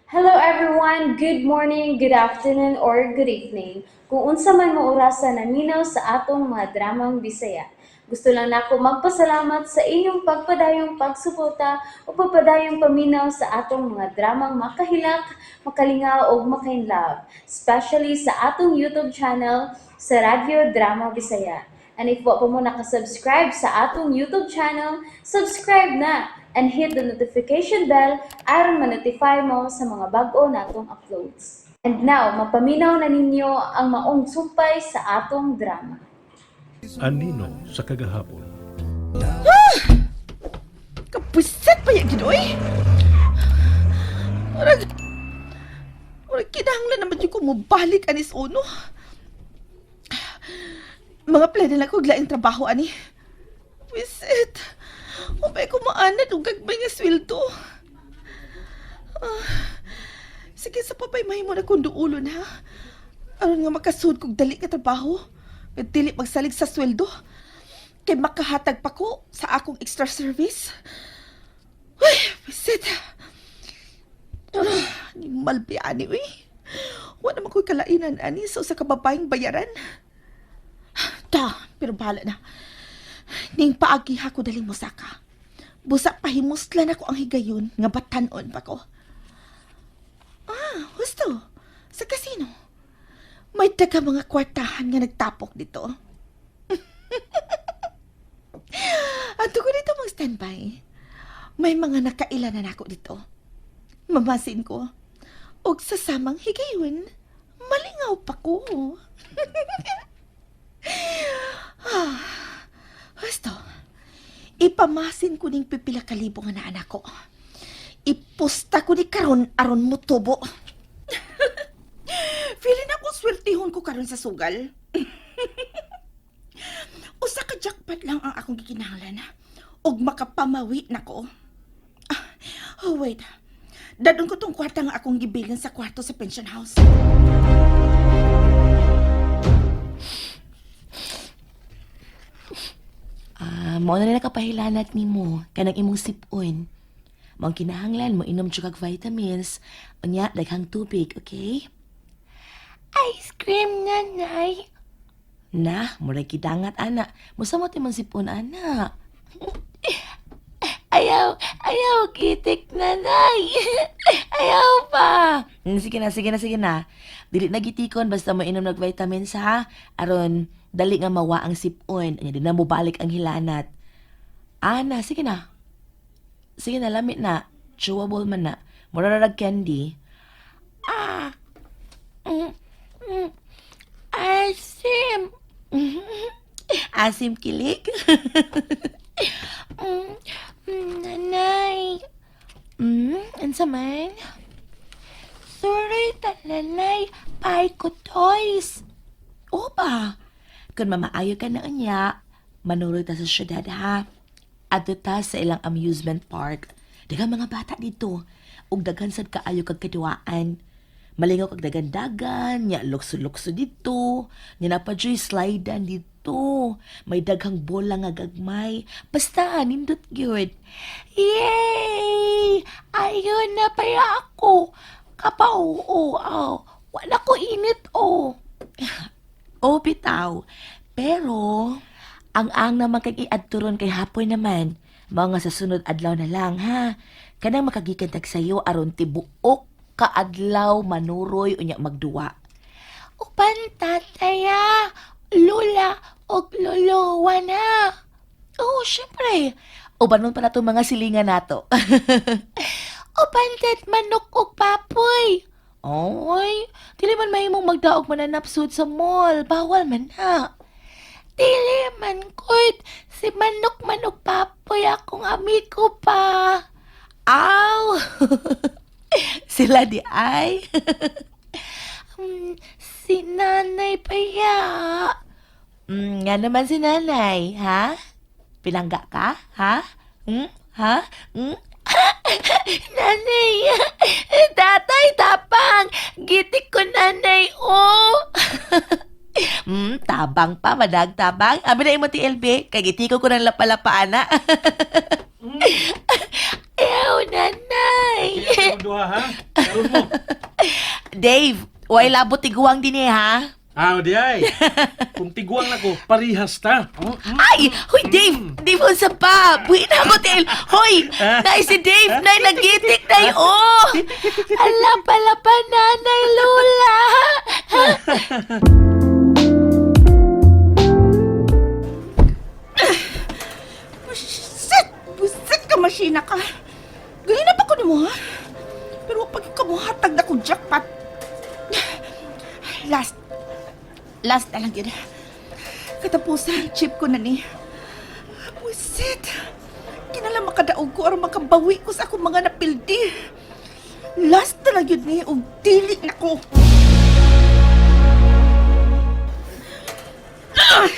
Hello everyone! Good morning, good afternoon, or good evening. Kung unsa man mo orasa naminaw sa atong mga dramang Bisaya. Gusto lang nako magpasalamat sa inyong pagpadayong pagsuporta o pagpadayong paminaw sa atong mga dramang makahilak, makalingaw ug makainlove, especially sa atong YouTube channel sa Radyo Drama Bisaya. And if wa pa mo nakasubscribe sa atong YouTube channel, subscribe na and hit the notification bell aron ma-notify mo sa mga bag-o natong uploads. And now, mapaminaw na ninyo ang maong sumpay sa atong drama. Anino sa kagahapon. Kapusit pa yan, oy! Murag kinahanglan naman yung kumubalik anis uno. Mga plano lang ko laing trabaho ani. Wisit. Upay ko maanad og gagmay nga sweldo. Ah, sige sa papay mahimo na kong duulon ha. Aron nga makasud kog dali nga trabaho. Nga dili magsalig sa sweldo. Kay makahatag pa ko sa akong extra service. Uy, wisit. Ah, ni malbi ani uy. Wa naman ko'y kalainan ani sa usa ka babaeng bayaran. Ta, pero bahala na. Ning paagi ha ko dali mo saka. Busa pahimuslan ako ang higayon nga batanon pa ko. Ah, husto. Sa kasino. May taga mga kwartahan nga nagtapok dito. Ato ko dito mag-standby. May mga nakaila na nako dito. Mamasin ko. Og sa samang higayon, malingaw pa ko. Ah, husto. Ipamasin ko ning pipila ka libo nga naanak ko. Ipusta ko ni karon aron mutubo. Feeling ako swertihon ko karon sa sugal. Usa ka jackpot lang ang akong gikinahanglan. Og makapamawi na ko. Ah, oh wait. Dadon ko tong kwarta nga akong gibilin sa kwarto sa pension house. Ah, mao na nila kapahilanat nimo kanang imong sipon. Mao ang kinahanglan mo inom jud kag vitamins, unya daghang tubig, okay? Ice cream, nanay. Na, murag kidangat ana. Musamot imong sipon ana. Ayaw, ayaw, gitik nanay. Ayaw pa. Sige na, sige na, sige na. Dili na gitikon basta mo inom nag vitamins ha. Aron dali nga mawa ang sipon. Anya di na mobalik ang hilanat. Ana, sige na. Sige na, lamit na. Chewable man na. Mura ra rag candy. Ah. Asim. Asim kilig. Nanay. Unsa man? Sorry, talanay. Pie ko toys. Oo ba? Kung mamaayo ka na unya, manuroy ta sa syudad ha. Adto ta sa ilang amusement park. Daghang mga bata dito. Ug daghan sad kaayo kag kaduwaan. Malingaw kag dagan-dagan, nya lukso-lukso dito, nya naa pa juy slidean dito. May daghang bola nga gagmay. Basta nindot gyud. Yay! Ayon na paya ako. Kapaw, oo, aw. Wala ko init, oh. Oh, bitaw. Pero, ang naman kag iadto ron kay hapoy naman. Mao nga sa sunod adlaw na lang, ha? Kanang makagikan tag sayo aron tibuok ka adlaw manuroy unya magduwa. Upan tataya, lula og lolo wana. Oo, syempre. Uban man pala itong mga silingan nato. Upan tet manok og papoy. Oy, dili man mahimong magdaog mananapsud sa mall. Bawal man na. Dili man ko't si manok manok papoy akong amigo pa. Aw! Sila di ay. Si nanay pa ya. Nga naman si nanay, ha? Pinangga ka, ha? Hmm? Ha? Hmm? Nanay! Tatay, tapang! Gitik ko, nanay, oh! Tabang pa, madag tabang. Abi na imo TLB, kay gitiko ko ng lapalapa, ana. Ew, nanay! Ay. Kaya duha ha. Karon mo. Dave, way labot tiguang din eh, ha? Ah, di ay. Kung tiguang nako, parihas ta. Ay! Hoy, Dave! Dave, unsa pa? Buhi na ako, Dale! Hoy! Nay, si Dave! Nay, nagitik, nay! Oh! Ala, pala pa, nanay, Lola! Busit! Busit ka, masina ka. Ganyan na pa ko nimo, ha? Pero pag ka mo hatag na kong jackpot. Last. Last na lang yun. Katapusan, chip ko na ni. Busit! Kinala makadaog ko aron makabawi ko sa akong mga napildi. Last na lang yun ni, og dili na ko. Ah!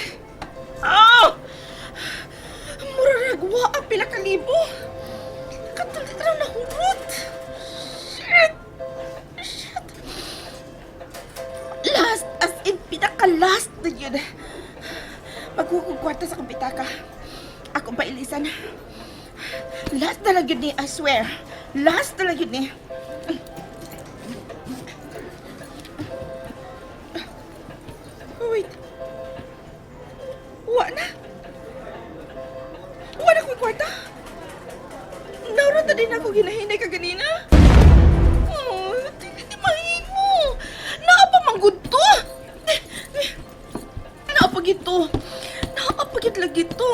Ah! Muraragwa ang pila ka libo. Katulit na nahurot. Shit! Shit! Last, as in, pinaka-last na yun. Magkukugkwarta sa kumpitaka. Akong pailisan. Last na lang yun ni, I swear. Last na lang yun ni. Wait. Wa na. Wala ko'y kwarta. Naurot na din ako ginahinay ka ganina. Oh, di, di mahimo. Naapamangod to. Naapag ito. Naapagit lagi to.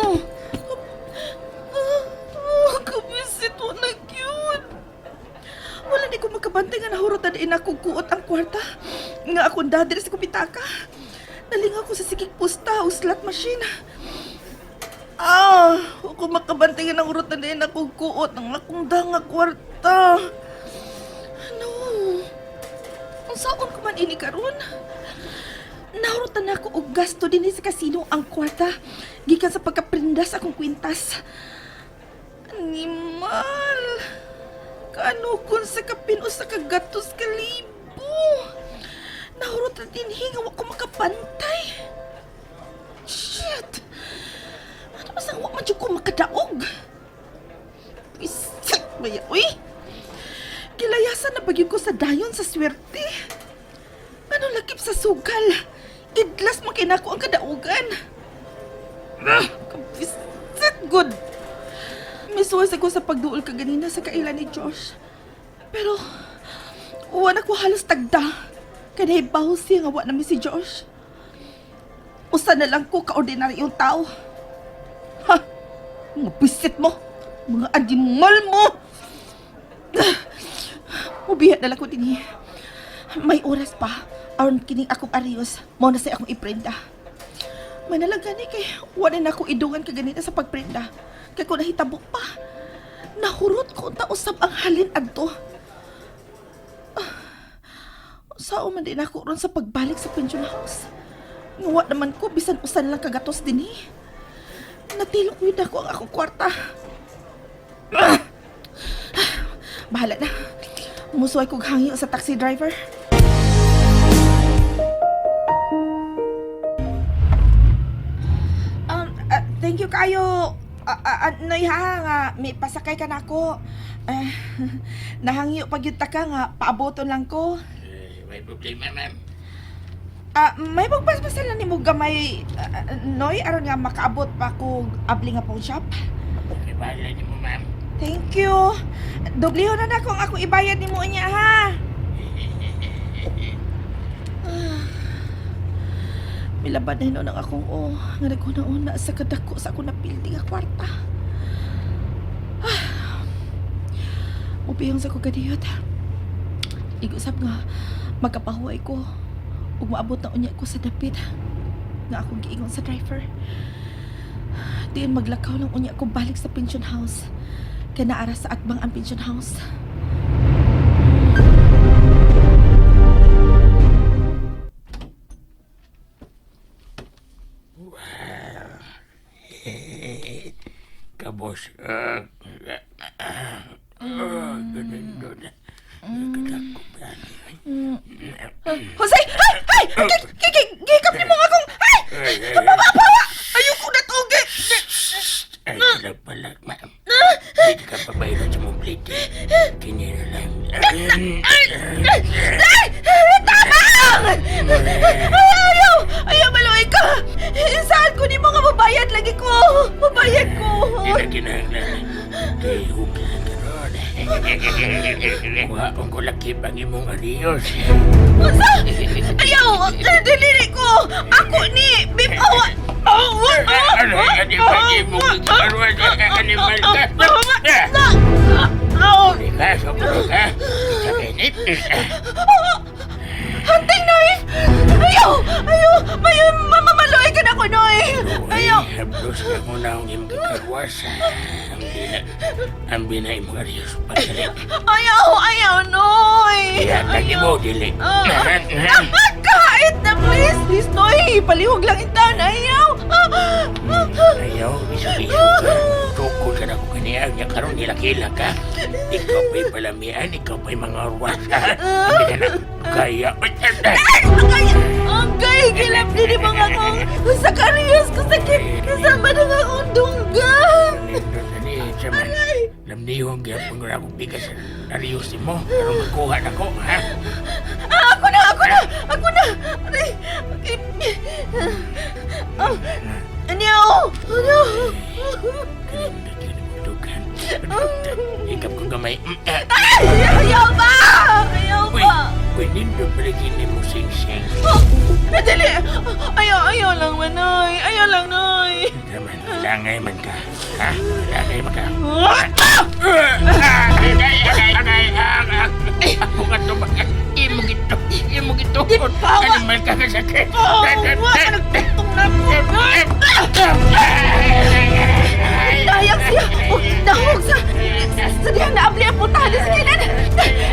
Ah, kabisit na cute. Wala ni ko makabantay nga nahurot na din ako kuot ang kwarta. Nga akong dadiri sa kupitaka. Nalingaw ko sa sigig pusta o slot machine. Ah, ako makabantay nga nahurot na din ako kuot ang akong danga kwarta. Ano? Ang saon ko man ini karon? Nahurutan na ako og gasto dinhi sa kasino ang kwarta gikan sa pagkaprinda sa akong kwintas. Animal! Kaano kun sa kapin o sa kagatos kalibo? Nahurot na dinhi nga wa ko makabantay. Shit! Ano ba sa wa man jud ko makadaog? Isak ba ya, uy? Kilayasan na pagyud ko sa dayon sa swerte. Ano lakip sa sugal? Idlas mo kinako ang kadaugan. Ah, kabisit good. Misuwas ako sa pagduol kaganina sa kaila ni Josh. Pero, uwan ako halos tagda. Kanay baho siya nga wa nami si Josh. Usa na lang ko kaordinaryong tao. Ha! Mga bisit mo! Mga animal mo! Mubihat na lang ko dinhi. May oras pa. Aron kining akong arios, mao na sa akong iprenda. Manalang gani kay wala na ako idungan kaganina sa pagprenda. Kay kung nahitabo pa, nahurot ko unta usab ang halin adto. Ah, sao man din ako ron sa pagbalik sa pension house. Nga naman ko bisan usan lang kagatos dinhi. Natilok yun ako ang akong kwarta. Ah! Bahala na. Musuway kog hangyo sa taxi driver. Thank you kayo. Noy ha, nga may pasakay ka na ako. Ah, nahangyo pag yun ta ka nga, paaboton lang ko. Eh, may problema, ma'am. Ah, may magpaspasan lang nimo gamay, Noy, aron nga makaabot pa ko abli nga pawn shop. Okay, bahala niyo mo, ma'am. Thank you. Dobliho na na kung ako ibayad nimo niya ha. Ah. Milabad na hinuon ang akong o nga naguna-una sa kadako sa akong napildi nga kwarta. Ah. Mupiyong sa ko gadiyot. Igusap nga magkapahuway ko ug maabot na unya ko sa dapit nga akong giingon sa driver. Diin maglakaw lang unya ko balik sa pension house. Kaya naara sa atbang ang pension house. Kabos. Ah, ganun doon. Kadako ba? Jose! Ay! Ay! Gikap ni mo nga akong... Ay! Ay, ay, ay. Papawa! Ayoko na to! Ay, palag, ma'am. Hindi ka pabayro sa mong plate. Kini na Ay! Tabang! Ay, ayaw! Ayaw, maluoy ka! Saan ko ni mga babayad lagi ko? Babayad ko! Di na kinahanglan. Kay huglan karon. Kuhaon ko lakip ang imong ariyos. Unsa? Ayaw! Dili ko! Ako ni! Bib! Awa! Awa! Ano? Ano ba imong gikaruan? Animal ka? Ka, sobro ka. Sa benit. Hunting knife! Ayaw! Ayaw! Ayaw! Mamamaloy ka na ko, Noy! Ayaw! Hablos ka muna ang imong gikarwas. Ang bina, ang bina imong ariyos. Pasalit. Ayaw! Ayaw, Noy! Ihatag mo, dili. Ah, kahit na, please! Please, Noy! Palihog lang intaon! Ayaw! Ayaw, isu-isu ka. Tukol ka na kung kaniya. Nga karon nilakila ka. Ikaw pa'y palamian, ikaw pa'y mga orwas. Hindi ka na kaya. Ay! Ang kay gilap din ni mga akong sa kariyos ko sakit. Kasama na nga akong dunggan. Aray! Lamnihong gyapon ko na akong bigas. Nariyos mo. Pero magkuha na ko, ha? Ah, ako na! Ako na! Ako na! Aray! Okay. Ah, Anyaw! Anyaw! Ikap kong gamay. Ay! Ayaw ba? Ayaw Uy, ba? uy, nindot pala gini mo sing-sing. Oh, dali! Ayaw, ayaw lang, Manoy! Ayaw lang, Noy! Naman, langay man ka. Ha? Langay man ka. Ako nga to ba? Imo gito. Imo gito. Di ba? Ano man ka kasakit? Oh, wa ka nagtungtong na po. Dayang siya! Oh, dahog sa... Sa diyang naabli ang putahan sa kinan!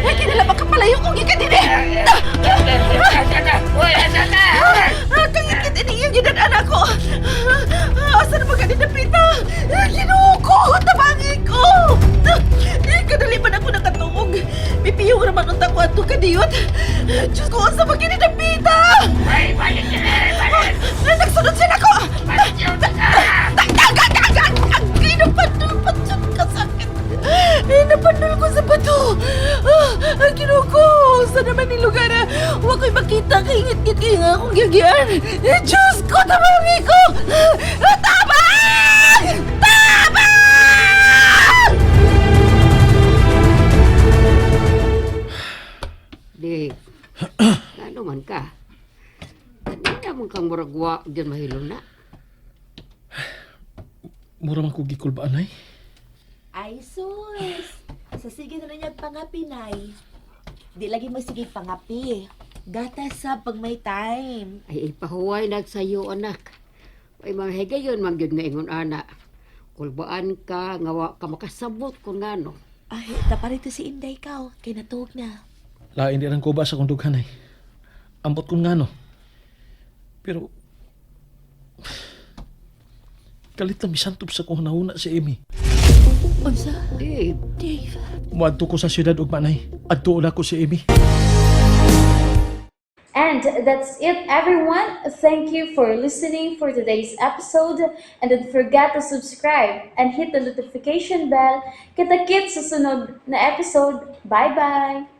Ay, kinala ba kapalayo kong gikan din eh! Kangikit ini iyong gidan anak ko! Asa na ba ka dinapita? Ginoo ko! Tabangi ko! Kadali man ako nakatungog. Pipiyong raman unta ko ato kadiyot. Diyos ko, asa ba kinidapita? Ay, balik ka! Balik! Nagsunod siya nako! Balik yun! Tagan! Tagan! Agay! Napandol pa siya kasakit! Eh, napandol ko sa bato! Ah, ang ginoo ko! Saan naman ni lugar? Ah? Huwag ko'y makita kay ngit-ngit kayo nga akong gagyan! Eh, Diyos ko! Tabangi ko! Ah, tabang! Tabang! Di, ano man ka? Kanina man kang muragwa dyan mahilo na. Mura man ko gikulbaan ay. Ay, sus! Sa sige na niya pangapinay. Di lagi mo sige pangapi. Gatas sa pag may time. Ay, ipahuway nagsayo, anak. Ay, mga higayon man gyud nga ingon ana. Kulbaan ka, nga wa ka makasabot kung ngano. Ay, taparito si Inday kaw. Kay natuog na. Lain di ang kuba sa kong dughan ay. Ambot kong ngano. Pero kalit na misantob sa kong nahuna si Amy. Unsa? Di, Dave. Muadto ko sa syudad ug manay. Adto na ko si Amy. And that's it, everyone. Thank you for listening for today's episode. And don't forget to subscribe and hit the notification bell. Kita-kits sa sunod na episode. Bye-bye!